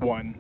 1,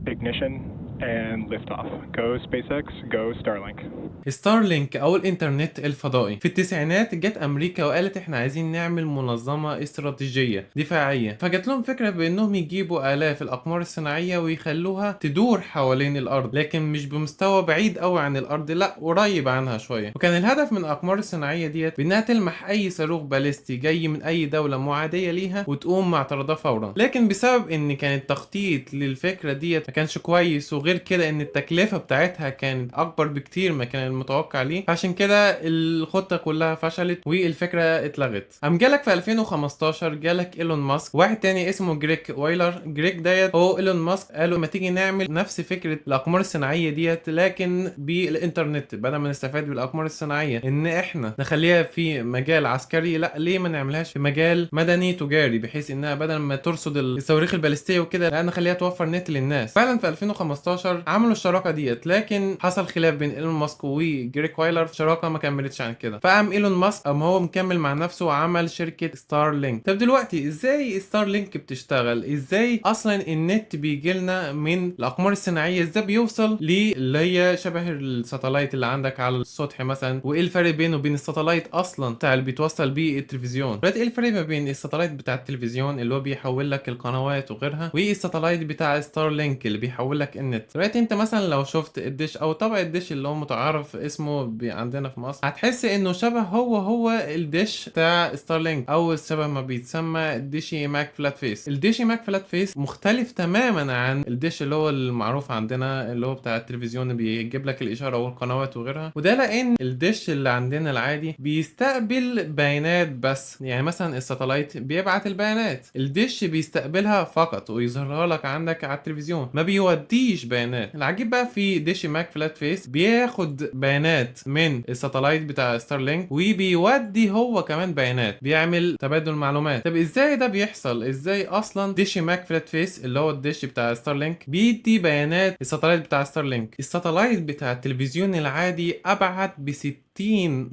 ignition and liftoff. Go SpaceX, go Starlink. ستارلينك او الانترنت الفضائي. في التسعينات جت امريكا وقالت احنا عايزين نعمل منظمة استراتيجية دفاعيه، فجت لهم فكرة بانهم يجيبوا الاف الاقمار الصناعية ويخلوها تدور حوالين الارض، لكن مش بمستوى بعيد قوي عن الارض، لا قريب عنها شويه. وكان الهدف من الاقمار الصناعية ديت بانها تلمح اي صاروخ باليستي جاي من اي دولة معاديه ليها وتقوم معترضاه فورا. لكن بسبب ان كان التخطيط للفكرة ديت ما كانش كويس، وغير كده ان التكلفة بتاعتها كانت اكبر بكتير ما كان المتوقع ليه، عشان كده الخطة كلها فشلت والفكرة اتلغت. قام جالك في 2015 جالك ايلون ماسك، واحد تاني اسمه جريك وايلر. جريك ديت هو ايلون ماسك قالوا ما تيجي نعمل نفس فكرة الاقمار الصناعية ديت لكن بالانترنت، بدل ما نستفاد بالاقمار الصناعية ان احنا نخليها في مجال عسكري، لا ليه ما نعملهاش في مجال مدني تجاري، بحيث انها بدل ما ترصد الصواريخ البالستيه وكده، لا نخليها توفر نت للناس. فعلا في 2015 عملوا الشراكة ديت، لكن حصل خلاف بين ايلون ماسك وجريك وايلر، شراكة ما كملتش عن كده. فقام ايلون ماسك قام هو مكمل مع نفسه وعمل شركة ستار لينك. طب دلوقتي ازاي ستار لينك بتشتغل؟ ازاي اصلا النت بيجي لنا من الاقمار الصناعية؟ ازاي بيوصل للي هي شبه ال satellite اللي عندك على السطح مثلا؟ وايه الفرق بينه وبين ال satellite اصلا بتاع اللي بيتوصل بيه التلفزيون؟ دلوقتي ايه الفرق ما بين ال satellite بتاع التلفزيون اللي هو بيحول لك القنوات وغيرها، وال satellite بتاع ستار لينك اللي بيحول لك النت؟ دلوقتي انت مثلا لو شفت الدش او طبق الدش اللي هو متعارف اسمه عندنا في مصر، هتحس انه شبه هو هو الدش بتاع ستار لينك، او شبه ما بيتسمى ديشي ماك فلات فيس. الديشي ماك فلات فيس مختلف تماما عن الدش اللي هو المعروف عندنا اللي هو بتاع التلفزيون اللي بيجيب لك الاشارة والقنوات وغيرها. وده لان الدش اللي عندنا العادي بيستقبل بيانات بس، يعني مثلا ال satellite بيبعت البيانات، الدش بيستقبلها فقط ويظهرها لك عندك على التلفزيون، ما بيوديش بيانات. العجيب بقى في ديشي ماك فلات فيس بياخد بيانات من ال satellite بتاع ستار لينك وبيودي هو كمان بيانات، بيعمل تبادل معلومات. طب ازاي ده بيحصل؟ ازاي اصلا ديشي ماك فلات فيس اللي هو الدش بتاع ستار لينك بيدي بيانات ال satellite بتاع ستار لينك؟ ال satellite بتاع التلفزيون العادي ابعد ب 60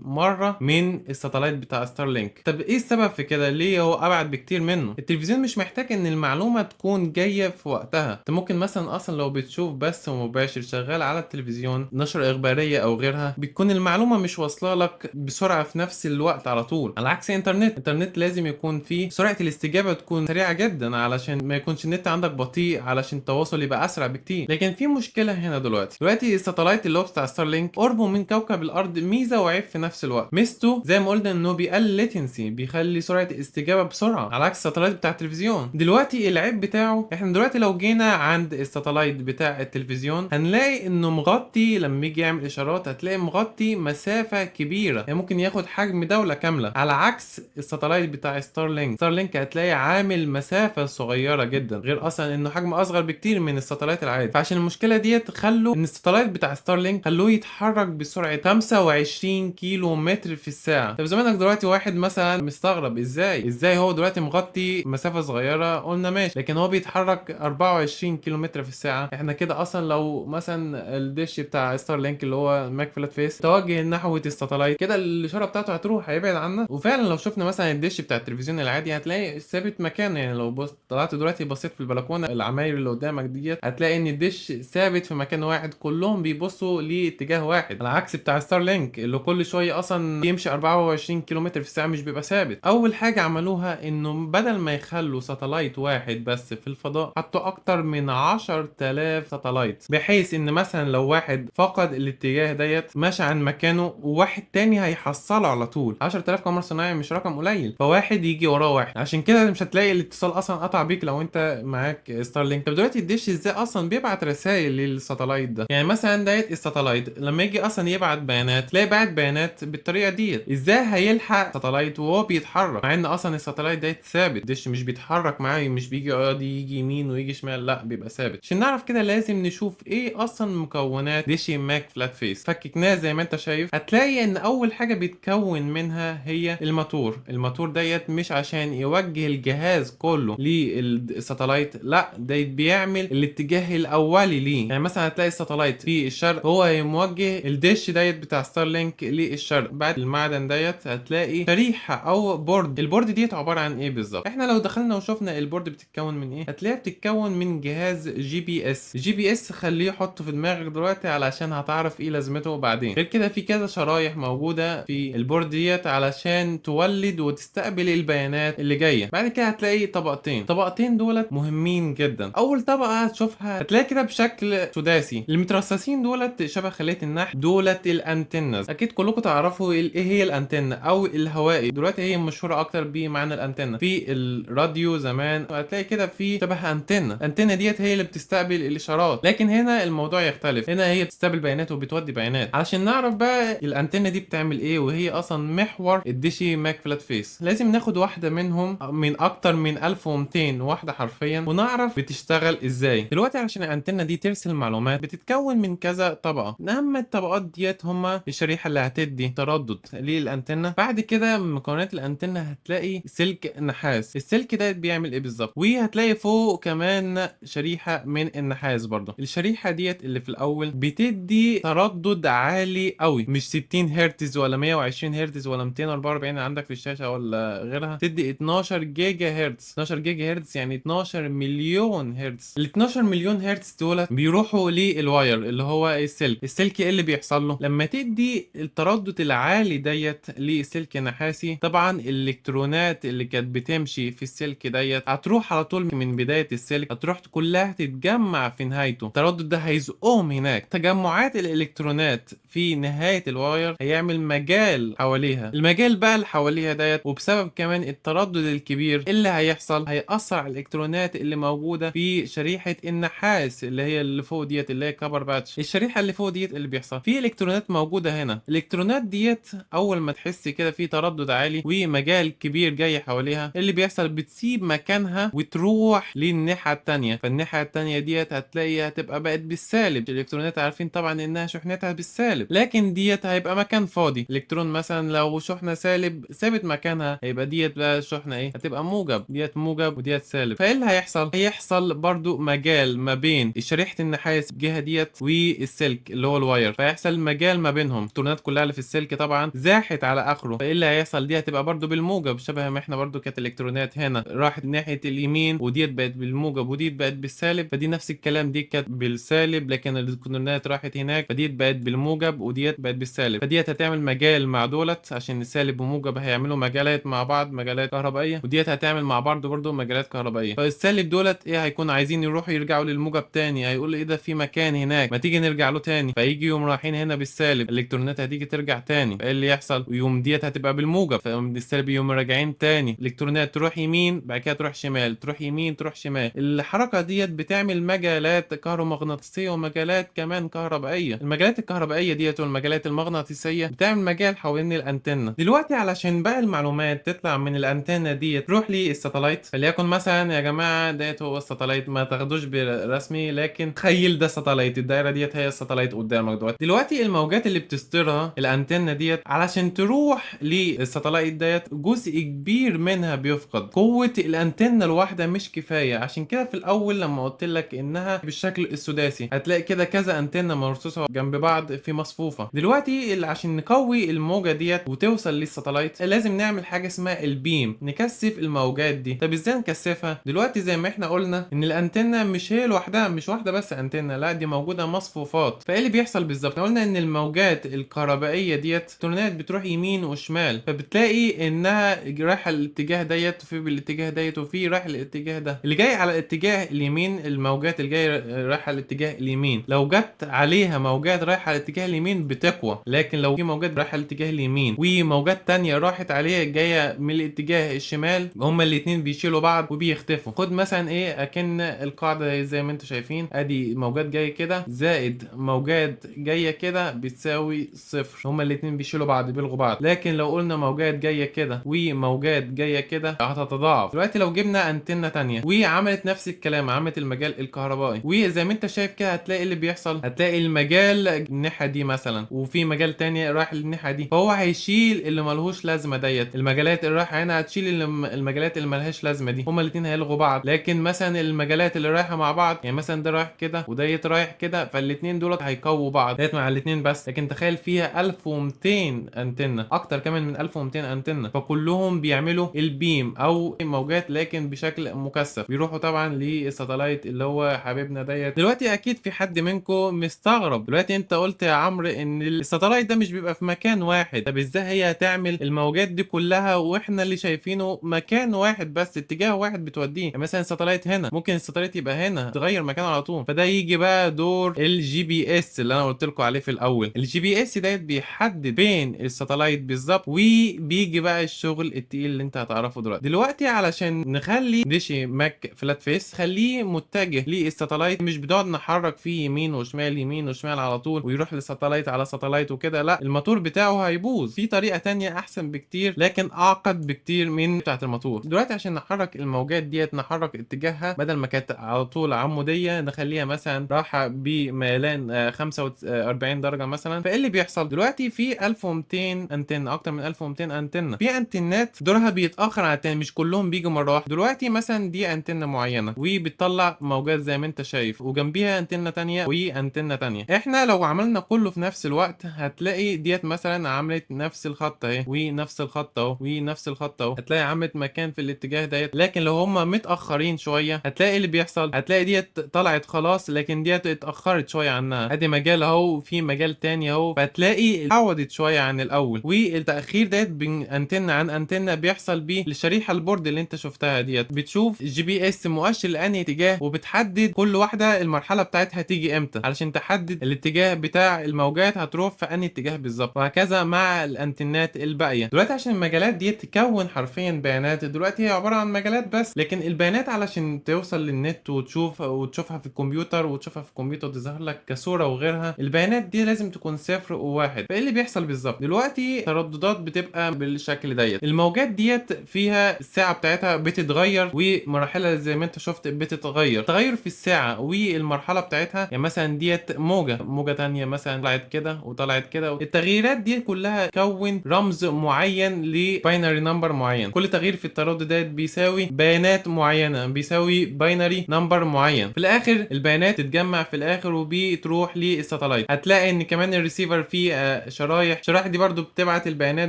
مرة من ال satellite بتاع ستار لينك. طب ايه السبب في كده؟ ليه هو ابعد بكتير منه؟ التلفزيون مش محتاج ان المعلومة تكون جاية في وقتها. انت ممكن مثلا اصلا لو بتشوف بث مباشر شغال على التلفزيون، نشر اخبارية او غيرها، بتكون المعلومة مش واصلة لك بسرعة في نفس الوقت على طول، على عكس الانترنت. الانترنت لازم يكون فيه سرعة الاستجابة تكون سريعة جدا علشان ما يكونش النت عندك بطيء، علشان التواصل يبقى اسرع بكتير. لكن في مشكلة هنا دلوقتي. دلوقتي ال satellite اللي هو بتاع ستار لينك قربه من كوكب الارض ميزة وعيب في نفس الوقت. ميزته زي ما قلنا انه بيقلل latency، بيخلي سرعة الاستجابة بسرعة على عكس ال satellite بتاع التلفزيون. دلوقتي العيب بتاعه، احنا دلوقتي لو جينا عند ال satellite بتاع التلفزيون هنلاقي انه مغطي، لما يجي يعمل اشارات هتلاقي مغطي مسافة كبيرة، يعني ممكن ياخد حجم دولة كاملة، على عكس ال satellite بتاع ستار لينك. ستار لينك هتلاقي عامل مسافة صغيرة جدا، غير اصلا انه حجم اصغر بكتير من ال satellite العادي. فعشان المشكلة ديت خلوا ان ال satellite بتاع ستار لينك خلوه يتحرك بسرعة 25 كيلو متر في الساعة. طب زمانك دلوقتي واحد مثلا مستغرب ازاي هو دلوقتي مغطي مسافة صغيرة، قلنا ماشي، لكن هو بيتحرك 24 كيلو متر في الساعة. احنا كده اصلا لو مثلا الدش بتاع ستار لينك اللي هو ماك فلات فيس توجه نحو ال satellite كده، الاشارة بتاعته هتروح، هيبعد عنا. وفعلا لو شفنا مثلا الدش بتاع التلفزيون العادي هتلاقي ثابت مكانه، يعني لو بص طلعت دلوقتي بصيت في البلكونه العماير اللي قدامك ديت هتلاقي ان الدش ثابت في مكان واحد، كلهم بيبصوا لاتجاه واحد، على عكس بتاع ستار لينك اللي كل شوية اصلا بيمشي 24 كيلومتر في الساعة مش بيبقى ثابت. اول حاجة عملوها انه بدل ما يخلوا satellite واحد بس في الفضاء، حطوا اكتر من 10,000 satellite، بحيث ان مثلا لو واحد فقد الاتجاه ديت ماشي عن مكانه وواحد تاني هيحصله على طول. 10,000 قمر صناعي مش رقم قليل، فواحد يجي وراه واحد، عشان كده مش هتلاقي الاتصال اصلا قطع بيك لو انت معاك ستار لينك. طب دلوقتي الدش ازاي اصلا بيبعت رسائل لل satellite ده؟ يعني مثلا ديت ال satellite لما يجي اصلا يبعت بيانات تلاقي بعت بيانات بالطريقة ديت، ازاي هيلحق satellite وهو بيتحرك مع ان اصلا ال satellite ديت ثابت؟ الدش مش بيتحرك معاه، مش بيجي يقعد يجي يمين ويجي شمال، لا بيبقى ثابت. عشان نعرف كده لازم نشوف ايه اصلا مكونات ديشي ماك فلات فيس. فككناه زي ما انت شايف، هتلاقي ان اول حاجة بيتكون منها هي الماتور. الماتور ديت مش عشان يوجه الجهاز كله لل satellite، لا ده بيعمل الاتجاه الاولي ليه. يعني مثلا هتلاقي ال satellite في الشرق هو موجه الدش ديت بتاع ستار لينك link للشرق. بعد المعدن ديت هتلاقي شريحة او board. ال board ديت عبارة عن ايه بالظبط؟ احنا لو دخلنا وشفنا ال board بتتكون من ايه، هتلاقيها بتتكون من جهاز جي بي اس. جي بي اس خليه يحطه في دماغك دلوقتي علشان هتعرف ايه لازمته بعدين. غير كده في كذا شرايح موجودة في ال board ديت علشان تولد وتستقبل البيانات اللي جاية. بعد كده هتلاقي طبقتين، طبقتين دولت مهمين جدا. اول طبقه هتشوفها هتلاقي كده بشكل سداسي، المترصصين دولت شبه خليه النحل، دولت ال antennas. اكيد كلكم تعرفوا ايه هي الانتنه او الهوائي، دلوقتي هي مشهورة اكتر بمعنى الانتنه. في الراديو زمان هتلاقي كده في شبه انتنه، الانتنه ديت هي اللي بتستقبل الاشارات، لكن هنا الموضوع يختلف، هنا هي بتستقبل بيانات وبتودي بيانات. علشان نعرف بقى الانتنه دي بتعمل ايه وهي اصلا محور ال Dishy McFlatface، لازم ناخد واحدة منهم من اكتر من 1200 واحدة حرفيا ونعرف بتشتغل ازاي. دلوقتي علشان الانتنه دي ترسل معلومات بتتكون من كذا طبقه، اهم الطبقات ديت هما الشريحة اللي هتدي تردد للانتنه. بعد كده مكونات الانتنه هتلاقي سلك نحاس، السلك ده بيعمل ايه بالظبط، وهتلاقي فوق كمان شريحة من النحاس برضه. الشريحة ديت اللي في الاول بتدي تردد عالي قوي، مش 60 هرتز ولا 120 هرتز ولا 244 عندك في الشاشة ولا غيرها، تدي 12 جيجا هرتز. 12 جيجا هرتز يعني 12 مليون هرتز. ال 12 مليون هرتز دولت بيروحوا لل wire اللي هو السلك. السلك ايه اللي بيحصل له لما تدي التردد العالي ديت لسلك نحاسي؟ طبعا الالكترونات اللي كانت بتمشي في السلك ديت هتروح على طول من بداية السلك، هتروح كلها تتجمع في نهايته، التردد ده هيزقهم هناك. تجمعات الالكترونات في نهاية ال wire هيعمل مجال حواليها، المجال بقى اللي حواليها ديت وبسبب كمان التردد الكبير اللي هيحصل هيأثر على الالكترونات اللي موجودة في شريحة النحاس اللي هي اللي فوق ديت اللي هي copper patch. الشريحة اللي فوق ديت اللي بيحصل في الكترونات موجودة هنا، الالكترونات ديت اول ما تحس كده في تردد عالي ومجال كبير جاي حواليها، اللي بيحصل بتسيب مكانها وتروح للناحيه التانية. فالناحيه التانية ديت هتلاقي هتبقى بقت بالسالب، الالكترونات عارفين طبعا انها شحنتها بالسالب، لكن ديت هيبقى مكان فاضي. الالكترون مثلا لو شحنه سالب سابت مكانها هيبقى ديت بقى شحنه ايه، هتبقى موجب، ديت موجب وديت سالب. فايه اللي هيحصل؟ هيحصل برضو مجال ما بين شريحة النحاس الجهة ديت والسلك اللي هو ال wire، فيحصل مجال ما بينهم. الالكترونات كلها اللي في السلك طبعا زاحت على اخره، فايه اللي هيحصل؟ دي هتبقى برضو بالموجب، شبه ما احنا برضو كانت الالكترونات هنا راحت ناحية اليمين وديت بقت بالموجب وديت بقت بالسالب، فدي نفس الكلام، دي كانت بالسالب لكن الالكترونات راحت هناك فديت بقت بالموجب وديت بقت بالسالب، فديت هتعمل مجال مع دولت عشان السالب وموجب هيعملوا مجالات مع بعض، مجالات كهربائية، وديت هتعمل مع بعض برضو مجالات كهربائية. فالسالب دولت ايه هيكون عايزين يروحوا يرجعوا للموجب تاني، هيقولوا ايه ده في مكان هناك ما تيجي نرجع له تاني، فيجي يوم رايحين هنا بالسالب الالكترونات هتيجي ترجع تاني، فايه اللي يحصل؟ ويوم ديت هتبقى بالموجب، فيقوم السالب يوم راجعين تاني، الالكترونات تروح يمين بعد كده تروح شمال، تروح يمين تروح شمال. الحركة ديت بتعمل مجالات كهرومغناطيسيه ومجالات كمان كهربائية. المجالات الكهربائية ديت والمجالات المغناطيسيه بتعمل مجال حوالين الانتنه. دلوقتي علشان بقى المعلومات تطلع من الانتنه دي تروح لل satellite، فليكن مثلا يا جماعة ديت هو ال satellite، ما تاخدوش برسمي لكن تخيل ده satellite، الدايرة ديت هي ال satellite قدامك دلوقتي. دلوقتي الموجات اللي بتصدرها الانتنه ديت علشان تروح لل satellite ديت جزء كبير منها بيفقد. قوة الانتنه الواحدة مش كفاية، عشان كده في الاول لما قلت لك انها بالشكل السداسي هتلاقي كده كذا انتنه مرصوصه جنب بعض في مصفوفة. دلوقتي عشان نقوي الموجه ديت وتوصل لل satellite لازم نعمل حاجة اسمها ال beam، نكثف الموجات دي. طب ازاي نكثفها؟ دلوقتي زي ما احنا قلنا ان الانتنه مش هي لوحدها، مش واحدة بس انتنه، لا دي موجودة مصفوفات. فايه اللي بيحصل بالظبط؟ قلنا ان الموجات الكهربائية ديت الالكترونات بتروح يمين وشمال، فبتلاقي انها رايحة الاتجاه ديت وفي بالاتجاه ديت وفي رايح الاتجاه ده. اللي جاي على الاتجاه اليمين، الموجات اللي جاية رايحة الاتجاه اليمين لو جت عليها موجات رايحة الاتجاه اليمين بتقوى، لكن لو في موجات رايحة الاتجاه اليمين وموجات تانية راحت عليها جاية من الاتجاه الشمال، هما الاتنين بيشيلوا بعض وبيختفوا. خد مثلا ايه، اكن القاعدة زي ما انتم شايفين، ادي موجات جاية كده زائد موجات جاية كده بتساوي صفر، هما الاتنين بيشيلوا بعض بيلغوا بعض. لكن لو قلنا موجات جاية كده وموجات جاية كده هتتضاعف. دلوقتي لو جبنا انتنه تانية وعملت نفس الكلام، عملت المجال الكهربائي، وزي ما انت شايف كده هتلاقي اللي بيحصل، هتلاقي المجال الناحية دي مثلا وفي مجال تاني رايح للناحيه دي، فهو هيشيل اللي ملهوش لازمه ديت، المجالات اللي رايحة هنا هتشيل المجالات اللي ملهاش لازمه دي، هما الاتنين هيلغوا بعض. لكن مثلا المجالات اللي رايحة مع بعض، يعني مثلا ده رايح كده وديت رايح كده، فالاتنين دولت هيقووا بعض ديت مع الاتنين بس. لكن تخيل في فيها 1200 انتنه، اكتر كمان من 1200 انتنه، فكلهم بيعملوا ال beam او موجات لكن بشكل مكثف، بيروحوا طبعا لل satellite اللي هو حبيبنا ديت. دلوقتي اكيد في حد منكم مستغرب، دلوقتي انت قلت يا عمرو ان ال satellite ده مش بيبقى في مكان واحد، طب ازاي هي هتعمل الموجات دي كلها واحنا اللي شايفينه مكان واحد بس، اتجاه واحد بتوديه؟ يعني مثلا ال satellite هنا، ممكن ال satellite يبقى هنا، تغير مكانه على طول. فده يجي بقى دور ال GPS اللي انا قلت لكم عليه في الاول. ال GPS ديت بيحدد فين ال satellite بالظبط، وبيجي بقى الشغل التقيل اللي انت هتعرفه دلوقتي. دلوقتي علشان نخلي Dishy McFlatface خليه متجه لل satellite، مش بنقعد نحرك فيه يمين وشمال يمين وشمال على طول ويروح لل satellite على satellite وكده، لا، الموتور بتاعه هيبوظ. في طريقه تانية احسن بكتير لكن اعقد بكتير من بتاعه الموتور. دلوقتي عشان نحرك الموجات ديت، نحرك اتجاهها، بدل ما كانت على طول عموديه نخليها مثلا راحة بميلان 45 درجه مثلا. فايه اللي بيحصل دلوقتي؟ في 1200 انتنه، اكتر من 1200 انتنه، في انتنات دورها بيتاخر عن التاني، مش كلهم بيجوا مرة واحدة. دلوقتي مثلا دي انتنه معينة وبتطلع موجات زي ما انت شايف، وجنبيها انتنه تانية وانتنه تانية. احنا لو عملنا كله في نفس الوقت هتلاقي ديت مثلا عملت نفس الخط اهي، ونفس الخط اهو، ونفس الخط اهو، هتلاقي عملت مكان في الاتجاه ديت. لكن لو هم متاخرين شوية هتلاقي اللي بيحصل، هتلاقي ديت طلعت خلاص لكن ديت اتاخرت شوية عنها، ادي مجال اهو وفي مجال تاني اهو، فتلاقي عوضت شوية عن الاول. والتاخير ديت بين انتنه عن انتنه بيحصل بيه الشريحة ال board اللي انت شفتها ديت، بتشوف ال GPS مؤشر لانهي اتجاه، وبتحدد كل واحدة المرحلة بتاعتها تيجي امتى علشان تحدد الاتجاه بتاع الموجات هتروح في انهي اتجاه بالظبط، وهكذا مع الانتنات الباقية. دلوقتي عشان المجالات دي تكون حرفيا بيانات، دلوقتي هي عبارة عن مجالات بس، لكن البيانات علشان توصل للنت وتشوفها في الكمبيوتر، وتشوفها في الكمبيوتر وتظهر لك كصوره وغيرها، البيانات دي لازم تكون صفر وواحد. فايه اللي بيحصل بالظبط دلوقتي؟ ترددات بتبقى بالشكل ديت، الموجات ديت فيها الساعة بتاعتها بتتغير ومراحلها زي ما انت شفت بتتغير، تغير في الساعة والمرحلة بتاعتها. يعني مثلا ديت موجه، موجه تانية مثلا طلعت كده وطلعت كده، التغييرات دي كلها تكون رمز معين ل binary number معين. كل تغيير في التردد ديت بيساوي بيانات معينة، بيساوي binary number معين. في الاخر البيانات تتجمع في الاخر وبتروح لل satellite. هتلاقي ان كمان الريسيفر فيه شرايح، الشرايح دي برضو بتبعت البيانات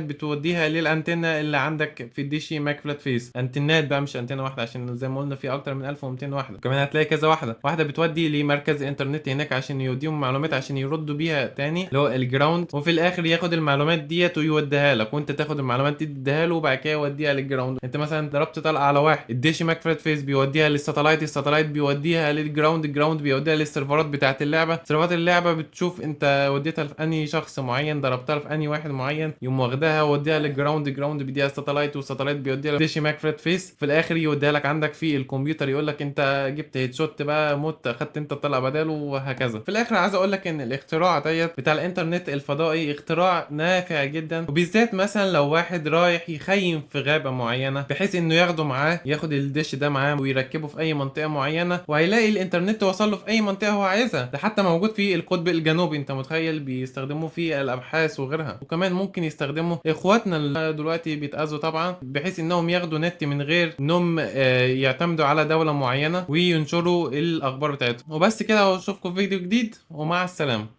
بتوديها للانتنه اللي عندك في ال Dishy McFlatface. انتنات بقى مش انتنه واحدة، عشان زي ما قلنا في اكتر من 1200 واحدة. كمان هتلاقي كذا واحدة، واحدة بتودي لمركز انترنت هناك عشان يوديهم معلومات عشان يردوا بيها تاني اللي هو ال ground، وفي الاخر ياخد المعلومات ديت ويوديها لك، وانت تاخد المعلومات دي تديها له وبعد كده يوديها لل ground. انت مثلا ضربت طلقه على واحد، ال Dishy McFlatface بيوديها لل satellite، ال satellite بيوديها لل ground، ال ground بيوديها للسيرفرات بتاعه اللعبة، سيرفرات اللعبة بتشوف انت وديتها في انهي شخص معين، ضربتها في انهي واحد معين، يقوم واخدها ووديها لل ground، ال ground بيديها ال satellite، وال satellite بيوديها لل Dishy McFlatface، في الاخر يوديها لك عندك في الكمبيوتر، يقول لك انت جبت headshot بقى، مت، خدت انت الطلقة بداله، وهكذا. في الاخر عايز اقول لك ان الاختراع ديت بتاع الانترنت الفضائي اختراع نافع جدا، وبالذات مثلا لو واحد رايح يخيم في غابه معينة، بحيث انه ياخده معاه، ياخد الدش ده معاه ويركبه في اي منطقة معينة، وهيلاقي الانترنت وصل له في اي منطقة هو عايزها. ده حتى موجود في القطب الجنوبي، انت متخيل، بيستخدموه في الابحاث وغيرها. وكمان ممكن يستخدموا اخواتنا اللي دلوقتي بيتاذوا طبعا، بحيث انهم ياخدوا نت من غير انهم يعتمدوا على دولة معينة وينشروا الاخبار بتاعتهم. وبس كده، واشوفكم في فيديو جديد، ومع السلامة.